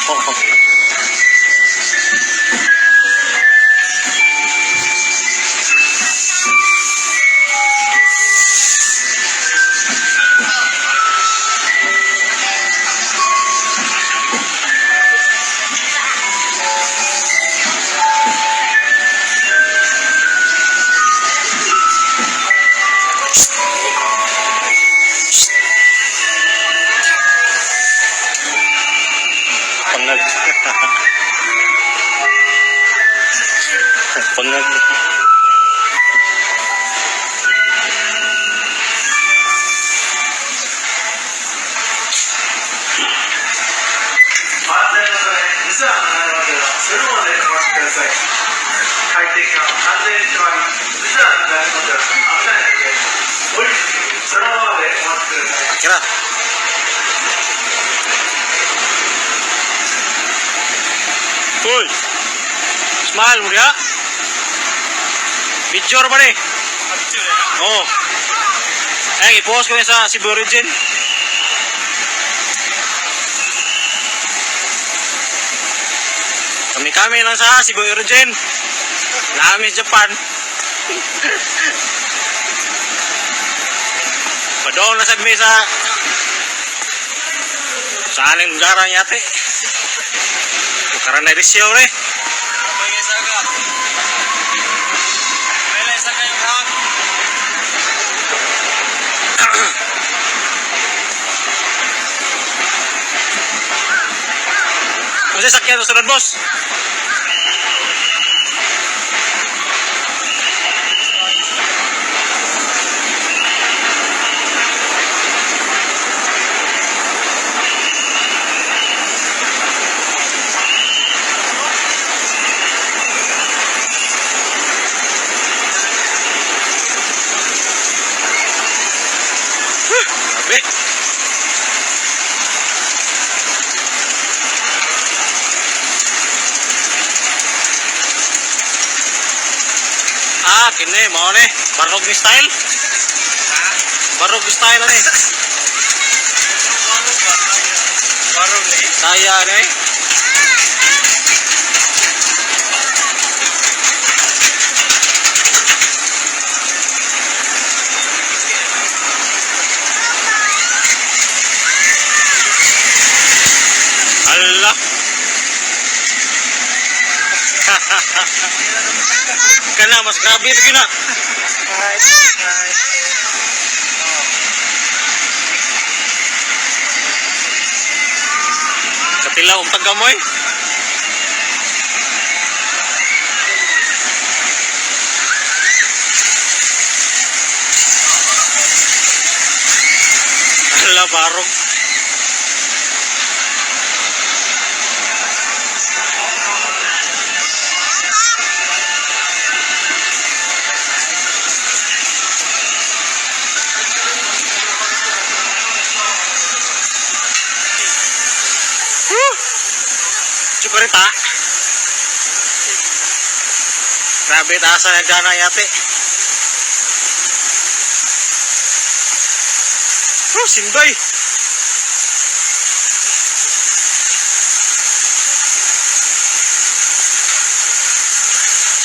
Pangag. Pangag. 安全のため、実は7まではそれまでお待ちください。回転が完全に閉まり、実は7までは危ないので、降りずにそのままでお待ちください。 Kira. Uy. Smile mo diha. Picture ba ni? Oo. Ay, i-post ko niya sa Cebu Origin. Kami-kami lang sa Cebu Origin. Nami sa Japan. Padong na sad mi sa sa aning lugar ang yate. Karan na risyo re. Kasi sakyan sa sunod, boss. Grabe. Ah, kini mao ni. Barog ni style. Barog ni style ani. Barog ni. Saya ni. Allah. Kana mas grabe ito gina. Hi. Hi. Katilaw ang tagamoy. Ala, barog. Chukurita. Grabe taas ang nagdana yate. Oh, sinday.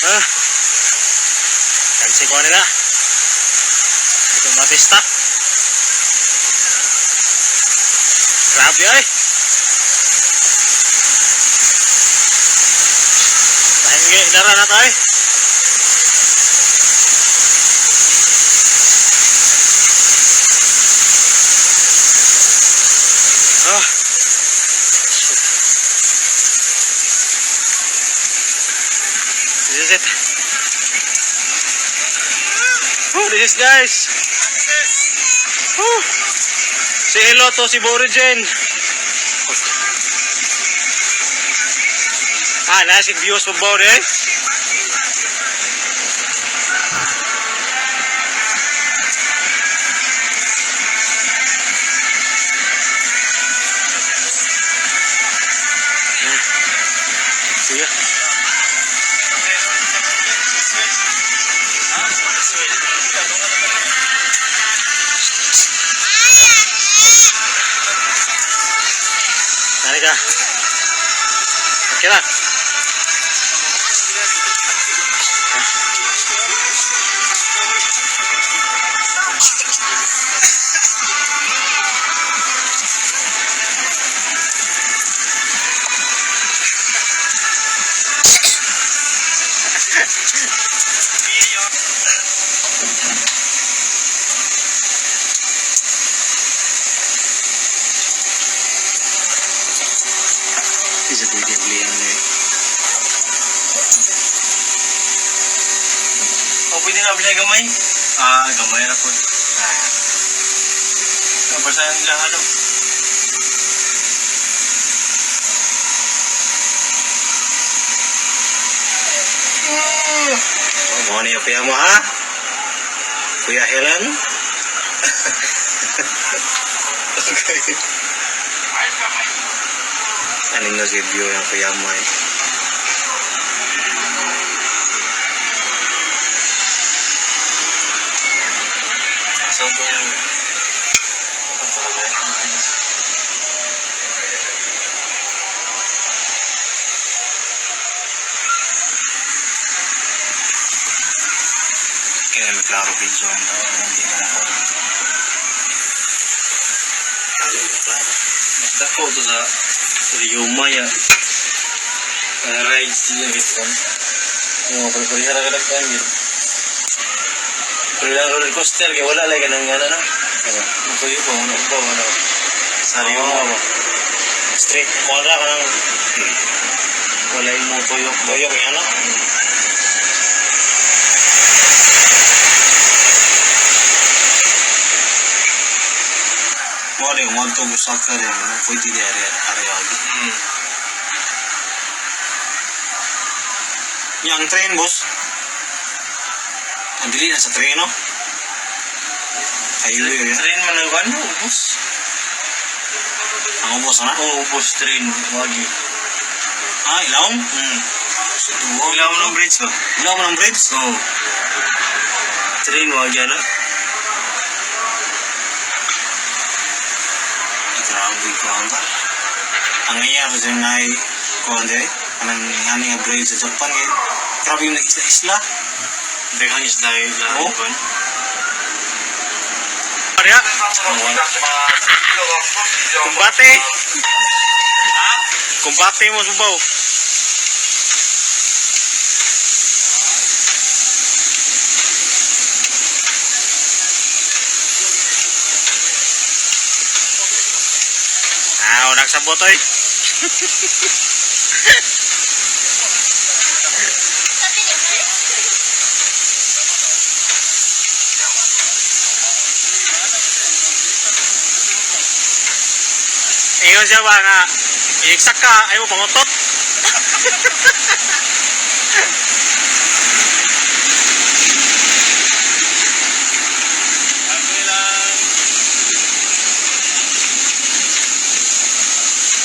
Ah. Kansi ko nila. Hindi ko matista. Grabe ay. Dahil dara na tayo. Ah. Shit. This is it. Oh, this is, guys. Oh. Say hello to si Origin. Ah, nasa views pa ba eh? Sige. Nari ka. Kira. Isa pwede blihan eh. O, pwede na bilay gamay. Ah, gamay ra po. Ah. Basahan nila ano. Oh, mo ni kuya mo ha? Kuya Helen? Okay. Ano nga review yung kuya mo eh? Saan itong... Ang talaga eh. Kaya may klaro video ang tao, hindi na ako. Ayun, may klaro. Mas dako to sa Riyumaya. Ang rides niya gitu kan. Yung mga pare-pareha ra kadaghan yun. Pero lang roller coaster kay wala lagi nang ano no. Ano? Mukuyo pa ano ba ano. Sa Riyuma ba. Straight, kuha ka ng Wala yung mga tuyok ba. tuyok yung ano? Mo rin, mo ito Osaka rin, ano? Pwede di area, area. Yang train, boss. Ang dili na sa train, no? Highway, yun. Train man ang ano, ubos. Ang ubos, ano? Oo, ubos train wagi. Ah, ilawom? Ilaw ng bridge ba? Ilawom ng bridge? Oo. Train wagi ana. Ay, grabe ko ang ba? Ang nangyari sa ngay kuan dire, anang ngani nga bridge sa Japan kay grabe yung nag-isla-isla. Daghan isda Oo. oh. Arya, kumbate. Kumbate mo subaw. Ah, unang sabot oy. Ingon siya ba nga, iiksak ka, ay mo pangutot.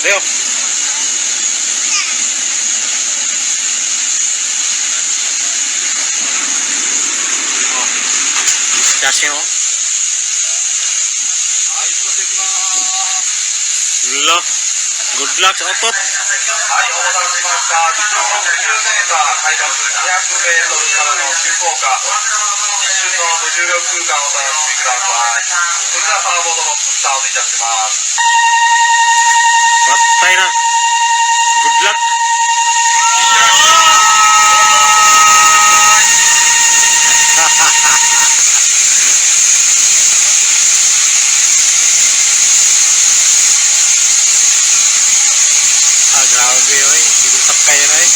Leo. Oh. 写真を。Lo. Good luck sa otot. はい、お待たせしました。地上60メーター、階段200メートルからの急降下。一瞬の無重力空間をお楽しみください。それではサーボードロップスタートいたします。 Patay na. Good luck. Ah, grabe, oy. Hindi ko sakay na eh.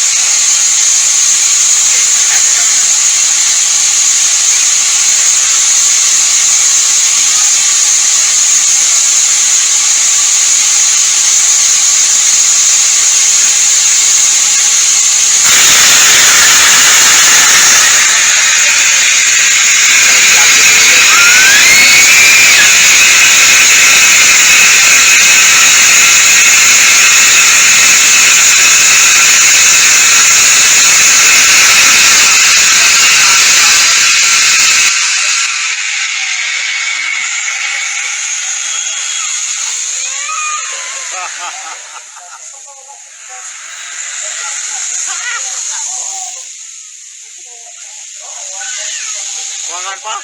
Kuangan pa?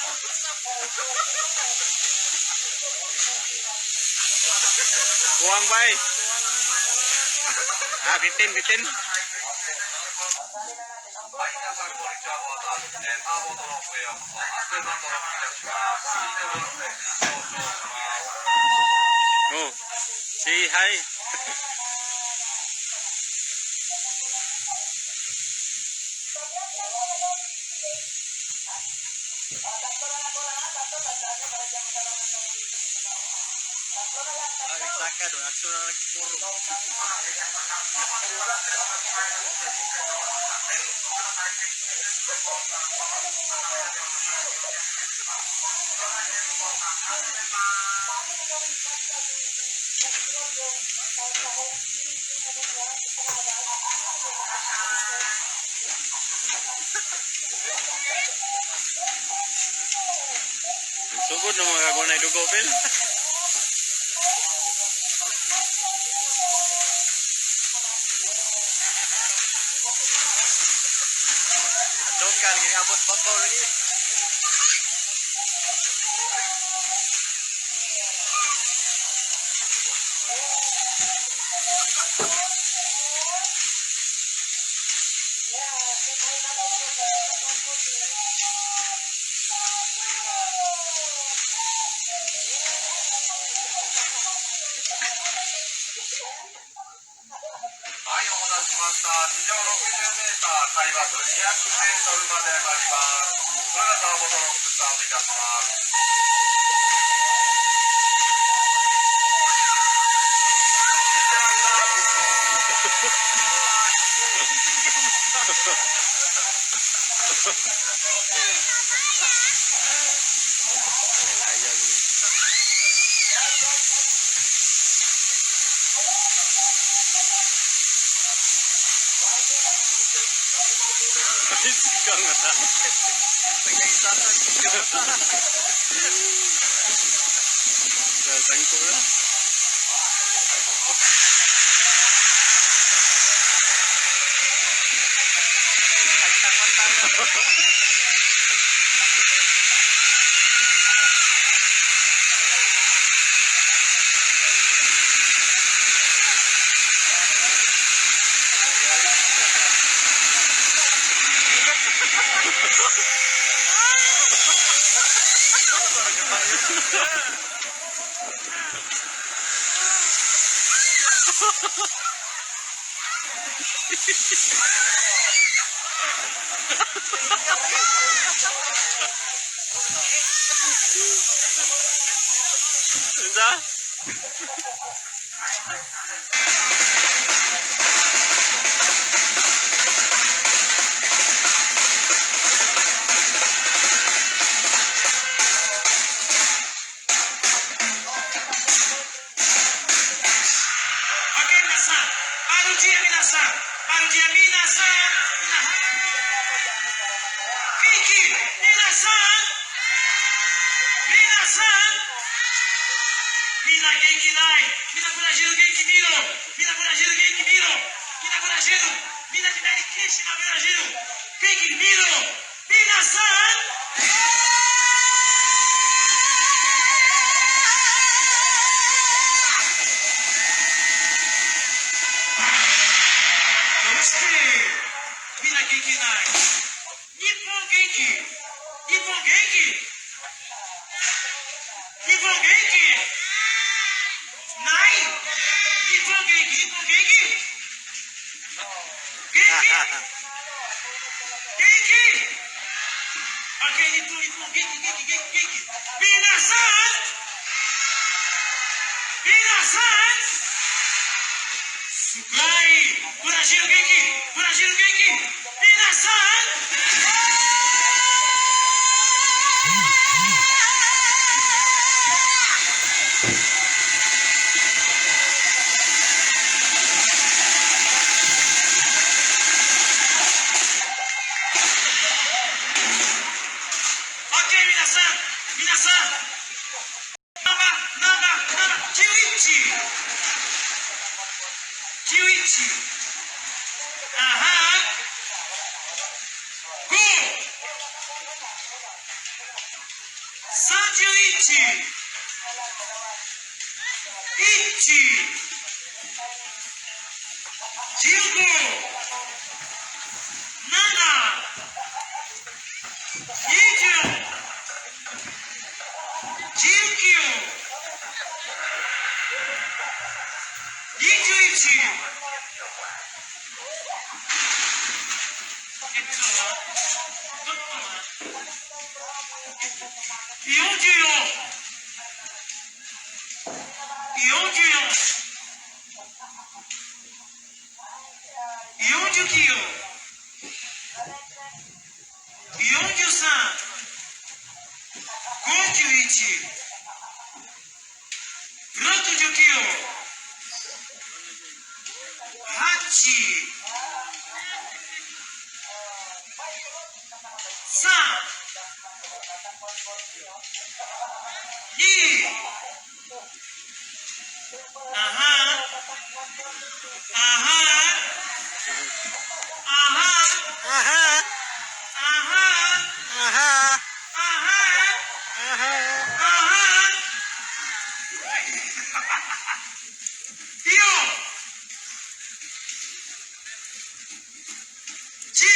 Kuang bay. Ah, bitin, bitin. はい、皆さん、こんにちは。ターボトロップへようこそ。アスーバトロップいたします。スピードロップへ上昇します。 Oh. Say hi. Ah, nagsaka doon. Akso na nagpuro. Sugod ng mga gagawin na dugo, Phil. Lokal, gini abot botol lagi. はい、お待たせしました。地上60メーター、海抜200メートルまで上がります。それではターボトロップスタートいたします。 Laya gini. Sigang na. Sangko na. Unsa? Ok, 皆さん、RG 皆さん、RG 皆さん、元気、皆さん、皆さん、みんな元気ない、みんなブラジル元気見ろ、みんなブラジル元気見ろ、みんなブラジル、みんな左キシマブラジル、元気見ろ、皆さん。どうしてみんな元気ない。日本元気、日本元気、日本元気ない。日本元気、日本元気、元気、元気。 OK、日本、日本元気、元気、元気、元気。皆さん、皆さん、すごい。ブラジル元気、ブラジル元気。皆さん。OK、皆さん、皆さん、ナンバー、ナンバー、ナンバー、91。91。1、1、15、7、20、19、21。ちょっと待って。44、44、49、43、51、69、8、3、2、aha, aha, aha, Aha! aha, Aha! aha, Aha! aha. 4、10。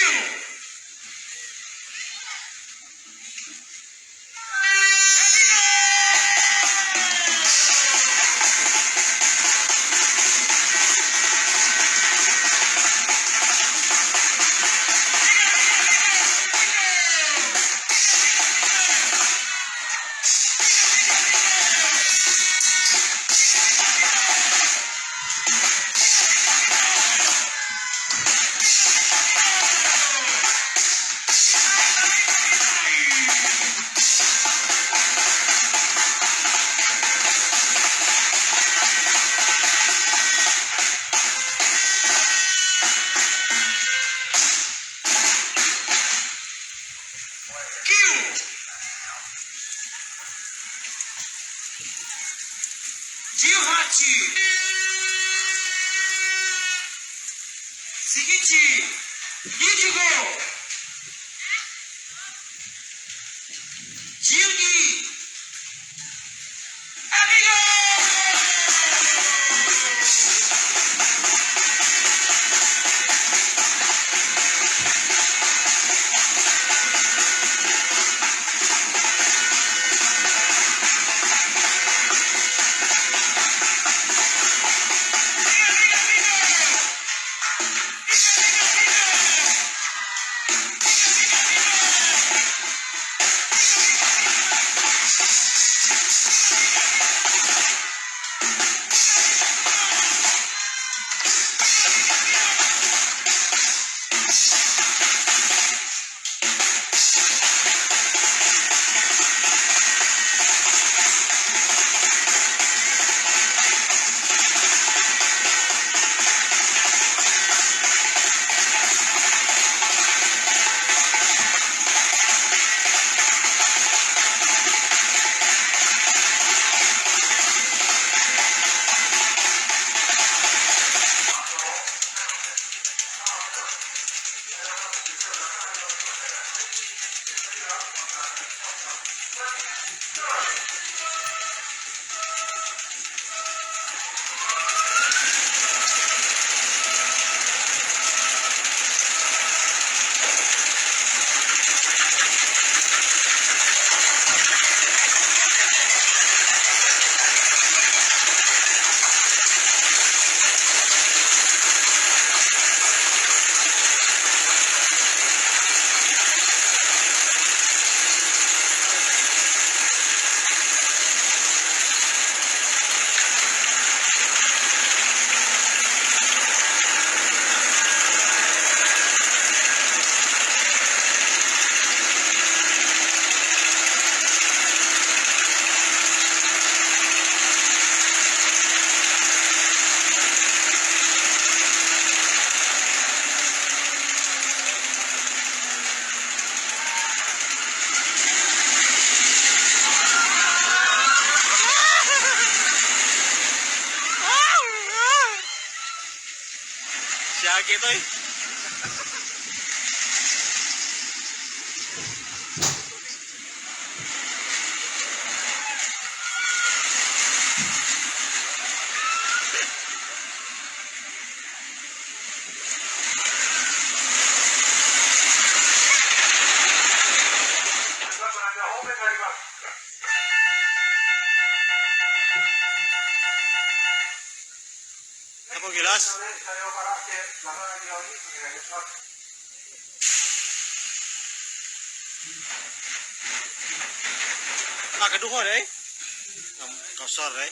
9、18。次、25、12、アビゴ。 Shaggy to eh. Okay, last. 車両から出らないようにお願いします。 Ah, kaduha eh. Kasar eh.